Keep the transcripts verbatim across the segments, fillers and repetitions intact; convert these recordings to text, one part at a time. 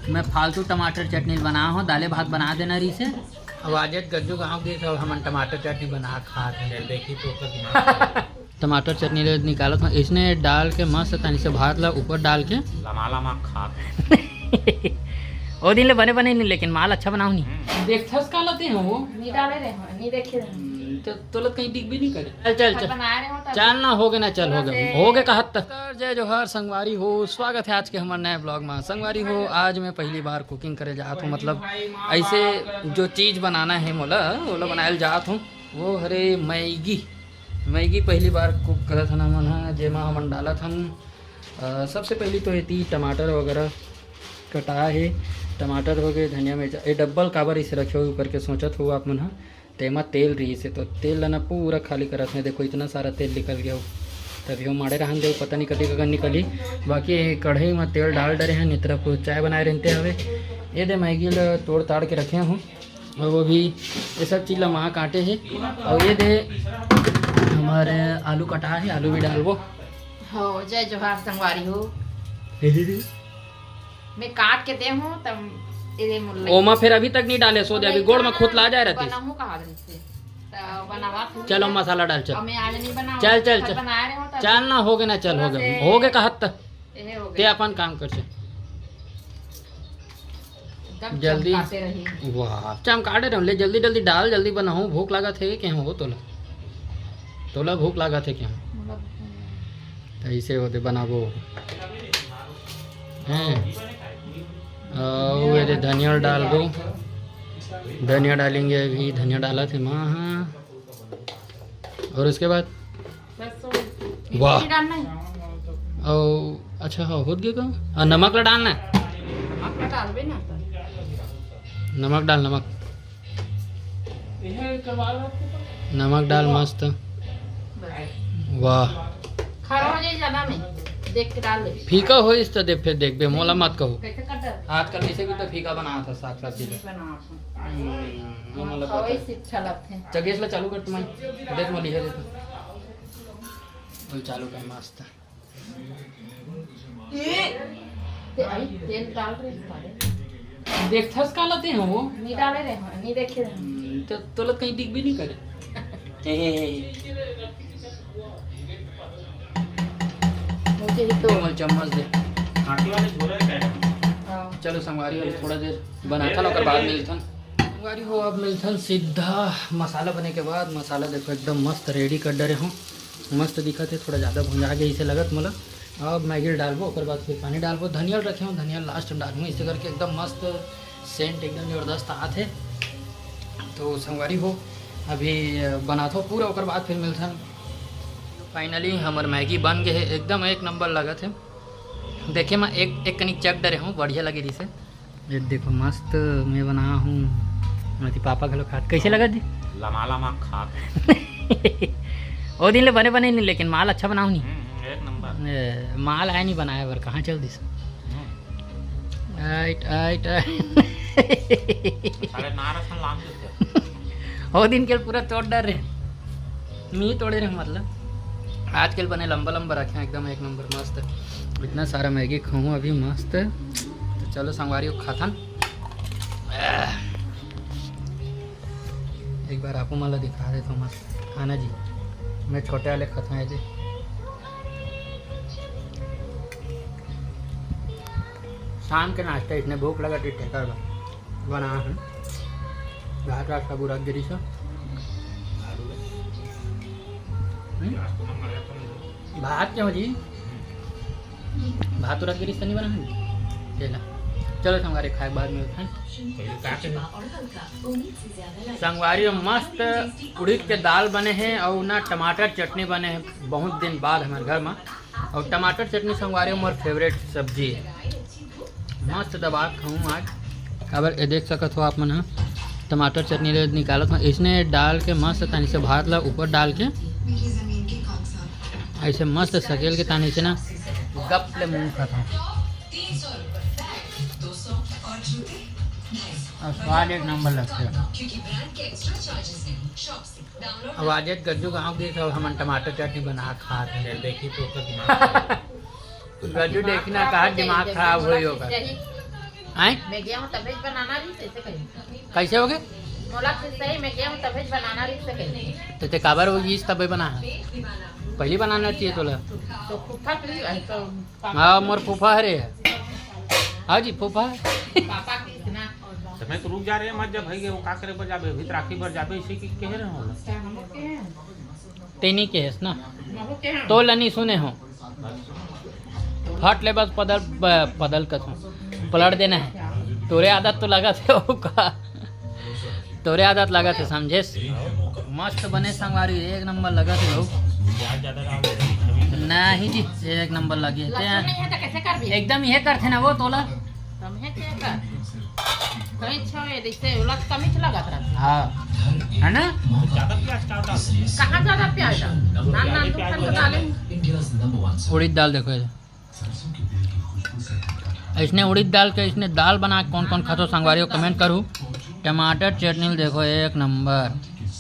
मैं फालतू टमाटर चटनी बना हूँ, दाले भात बना देना रही से। अब आज गज्जू गाँव के सब हमन टमाटर चटनी बना के खात हन। देखी तो ओकर दिमाग। टमाटर चटनी ले निकालत हूँ, इसने डाल के मस्त तनी से भात ला ऊपर डाल के। लमा लमा खात। ओ दिन ले बने बने नहीं, लेकिन माल अच्छा बनाओ नहीं। हम्म। देखथस का लते हो वो? नहीं डाले रहे हो, नहीं देखे रहे हो। तो तोलत कहीं दिख भी नहीं करे। चल, चल, चल। बना रहे हो तब। चल ना, हो गए ना, चल, हो गए, हो गए कहत। नमस्कार, जय जोहार संगवारी हो, स्वागत है आज के हमारे नए ब्लॉग में। संगवारी हो, आज मैं पहली बार कुकिंग करे जात हूँ, मतलब ऐसे जो चीज़ बनाना है मोला, ओला बनाए जात हूँ। वो हरे मैगी। मैगी पहली बार कुक करत हन हमन ह, जेमा हमन डालत हन, अ, सबसे पहली तो एती टमाटर वगैरह कटा हे, टमाटर हो गए, धनिया मिर्चा, ये डब्बल काबर इसे रखे हो ऊपर के सोचत हो आप मन ह, तेमा तेल रही से तो तेल ला ना पूरा खाली करत हे। देखो इतना सारा तेल निकल गया हो, तभी वो माड़े रहन दे, पता नहीं कति कगन निकली। बाकी ये कढ़ाई में तेल डाल डरे हैं, नितरा को चाय बनाए रहते हवे। ये दे मैगी ला तोड़ ताड़ के रखे हूँ। और वो भी ये सब चीज ला माँ काटे हे। और ये दे हमारे आलू कटा है, आलू भी डालबो। हो, जय जोहार संगवारी हो। मैं काट के दे हूँ तब ये दे मुल्ला। ओमा फिर अभी तक नहीं डाले, सो दे अभी गोड़ में खोतला जाए रहती। बनाऊँ कहा दिन से। तो बनावा तू। चलो मसाला डाल, चल। और मैं आज नहीं बनाऊँ। चल, चल, कल चल। बना रहे हो तब। चल ना, हो गए ना, चल, हो गए, हो गए कहत। ये हो ते गए। अपन काम कर, चल। एकदम जल्दी। चमकाते रही। वाह, चमकाते रहूं, ले जल्दी जल्दी डाल, जल्दी बनाऊं, भूख लागत हे के हो तोला? तोला भूख लागत हे के हो? मतलब, तो ऐसे होते बनाबो। हैं? आओ, ये दे धनिया डाल दो। धनिया डालेंगे अभी, धनिया डाला थे माँ, हाँ। और उसके बाद? बस, तो वाह। इतनी डालना है। और अच्छा, हाँ, होत गया का? और नमक ला डालना है? नमक ला डालबे ना तो। नमक डाल, नमक। नमक डाल, मस्त। बस। वाह। खारा हो जाए ज्यादा में, देख के डाल ले। फीका होइस तो दे, फिर देखबे, मोला मत कहो। कैसे कटर? आजकल वैसे भी तो फीका बनात हे साग सब्जी ला। बनात हे। हम्म, वो मतलब खावे पता से अच्छा लगथे। चल, गैस ला चालू कर तुम्हारी। देख, मोली है, देख। वो चालू कर, मस्त। ते आई, तेल डाल रहे हैं सारे। देखथस का लते हो वो? नहीं डाले रहे हैं, नहीं देखे रहे हैं। तो तोलत कहीं दिख भी नहीं करे। हे, हे, हे। मुझे ही तो। दे मोला चम्मच दे। हाँ। चलो संगवारी, अभी थोड़ा देर बनाथन, ओकर बाद मिलथन। संगवारी हो, अब मिलथन सीधा मसाला बने के बाद। मसाला देखो एकदम मस्त रेडी कर डरे हूँ, मस्त दिखत हे, थोड़ा ज़्यादा भुंजा गया इसे लगत मोला। अब मैगी डालबो, ओकर बाद फिर पानी डालबो। धनिया रखे हूँ, धनिया लास्ट में डालूँ, इसे करके एकदम मस्त सेंट एकदम जबरदस्त आत हे। तो संगवारी हो, अभी बनाथो पूरा, ओकर बाद फिर मिलथन। फाइनली हमर मैगी बन गए हे, एकदम एक नंबर लगत हे। देखे मैं एक, एक कनिक चख डरे हूँ, बढ़िया लगे रिसे। ये देखो मस्त मैं बना हूँ, मोती पापा घलो खात। कैसे लगा जी? लमा लमा खात। ओ दिन ले बने बने नहीं, लेकिन माल अच्छा बनाओ नहीं। हम्म, एक नंबर। ए, माल आया नहीं बनाया बर, कहाँ चल दिस? हम्म। आइट, आइट, आइट। साले नारस में लाम देते। ओ दिन के पूरा तोड़ डर रहे। मी तोड़े रहे मतलब। आजकल बने लंबा लंबा रखे हैं, एकदम एक नंबर मस्त। इतना सारा मैगी खाऊँ अभी मस्त। तो चलो संगवारी हो खाथन। एक बार आपको मला दिखा देता हूँ मस्त खाना जी। मैं छोटे वाले खाता हूँ जी। शाम के नाश्ता इसने भूख लगा थी ठेकर बा। बना है। भात रात का बुरा गिरी से। हम्म? भात क्यों जी? भात उरत गिरी से नहीं बना है? ले ला। चलो संगवारी खाए के बाद में खाएं। संगवारी मस्त उड़द के दाल बने हैं और ना टमाटर चटनी बने हैं, बहुत दिन बाद हमारे घर में। और टमाटर चटनी संगवारी हमारे फेवरेट सब्जी है। मस्त दबा के खाऊँ आज। काबर ये देख सकत हो आप मन ह, टमाटर चटनी ले निकालत हो, इसने डाल के मस्त तनी से भात ला ऊपर डाल के ऐसे मस्त सकेल के तानी से ना गप ले मुंह खात हो। और स्वाद एक नंबर लगथे। अब आज एक गज्जू गाँव के सब हमन टमाटर चटनी बना के खात हैं। देखी तो ओकर दिमाग। गज्जू देखना कहाँ दिमाग खराब होई होगा। आय? मैं गया हूँ तभेच बनाना रहिस, ऐसे कही। कैसे हो गए? मोला फिर सही, मैं गया हूँ तभेच बनाना रहिस, ऐसे कही। तो ते काबर वो यीस तभे बना है? पहली बनाना चाहिए तोला। तो फूफा की, तो पापा हाँ, मोर फूफा हरे। हाँ जी, फूफा। पापा की ना। तो मैं तो रुक जा रहे हैं, मत जा भाई, वो का करे बर जाबे, अभी तो राखी बर जाबे, इसे की कह रहे हो? ते नहीं कहेस ना। तो लनी सुने हो। फट ले बस पदल, ब-, पदल कसम। पलट देना है। तोरे आदत तो लगा थे हो का? तोरे आदत लगा थे, समझेस? मस्त बने संगवारी, एक नंबर लगा थे हो। नहीं जी, एक नंबर लगे थे। लहसुन नहीं है तो कैसे करबी? एकदम ये करते ना वो तोला। कम है क्या कर? कहीं छवे जैसे उलट कम ही लगत रहता। हाँ, है ना? ज्यादा प्याज डाल डाल। कहाँ ज्यादा प्याज डाल? नान नान दुकान को डाले। उड़ीद दाल देखो ये। इसने उड़ीद दाल के, इसने दाल बना के कौन कौन खाथो संगवारी हो, comment करू। टमाटर चटनी देखो, एक नंबर।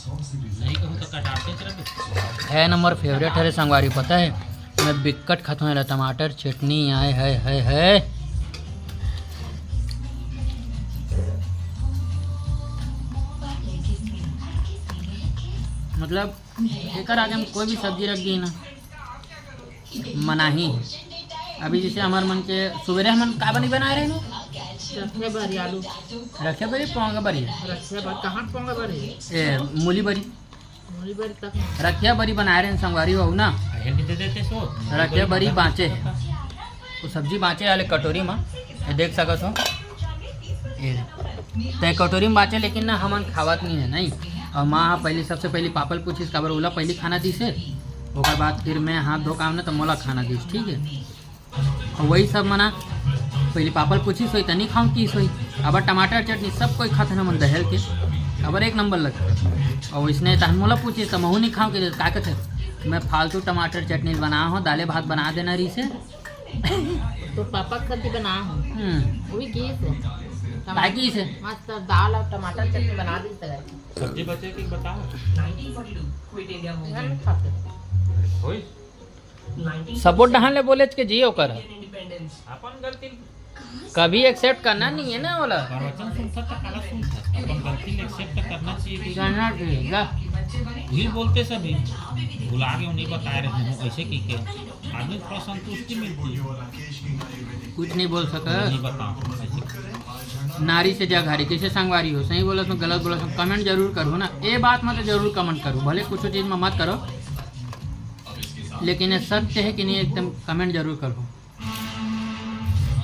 सही कहूँ तो कटारते चरक। है नंबर फेवरेट हरे संगवारी, पता है? मैं बिक्कट खाथो एला, टमाटर चटनी आय है, है, है। मतलब, एकर आगे हम कोई भी सब्जी रख दी ना, मनाही। अभी जैसे हमार मन के सुबेरे हमन का बनी बनाए रहे नु? रखे बरी आलू। रखे बरी, पोंगा बरी। रखे बर, कहाँ पोंगा बरी? ए, मूली बरी। मूली बरी तक। रखिया बरी बनाए रहे संगवारी हो ना। हेल्प दे देते सो। रखिया बरी बाँचे हे। वो सब्जी बाँचे वाले कटोरी में, ये देख सकत हो। ये ते कटोरी में बाँचे, लेकिन ना हमन खावत नहीं है, नहीं। और माँ हा पहली, सबसे पहली पापल पूछिस, काबर ओला पहली खाना दीस हे। ओकर बाद फिर मैं हाथ धो काम ना, तो मोला खाना दीस, ठीक है। और वही सब मना, पहली पापल पूछिस होई, त नहीं खाऊं किस होई। अब टमाटर चटनी सब कोई खाथे ना मन दहेल के, अब एक नंबर लगे। और इसने तहन मोला पूछिस, त महू नहीं खाऊं के, का कथे? मैं फालतू टमाटर चटनी बना हो, दाले भात बना देना रही से। तो पापा के सब्जी बना हो। हम्म। वो भी की से? का की से? मस्त दाल और टमाटर चटनी बना दी से। सब्जी बचे कि बताओ। घर में खाते। होई? सबो डहान ले बोलेच के जी ओकर। अपन गलती। कभी एक्सेप्ट करना नहीं है ना ओला। प्रवचन सुनता तो काला सुनता। अपन गलती ले एक्सेप्ट करना चाहिए कि करना चाहिए, जा। वही बोलते सभी। भुला गए, उन्हीं बताए रहे हैं, ऐसे की के। आदमी को थोड़ा संतुष्टि मिलती है। कुछ नहीं बोल सका। नहीं बताओ, ऐसे। नारी से जग हारी, कैसे संगवारी हो? सही बोला तो गलत बोला तो comment जरूर करो ना। ये बात मत जरूर comment करो, भले कुछ चीज में मत करो, लेकिन ये सत्य है कि नहीं, एकदम comment जरूर करो।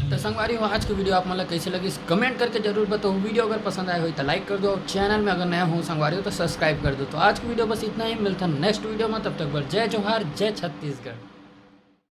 तो संगवारी हो, आज के video आप मन ला कैसे लगिस, comment करके जरूर बताओ। Video अगर पसंद आए हो तो like कर दो, और channel में अगर नया हो संगवारी हो तो subscribe कर दो। तो आज की video बस इतना ही, मिलता है next video में, तब तक बर जय जोहार, जय छत्तीसगढ़।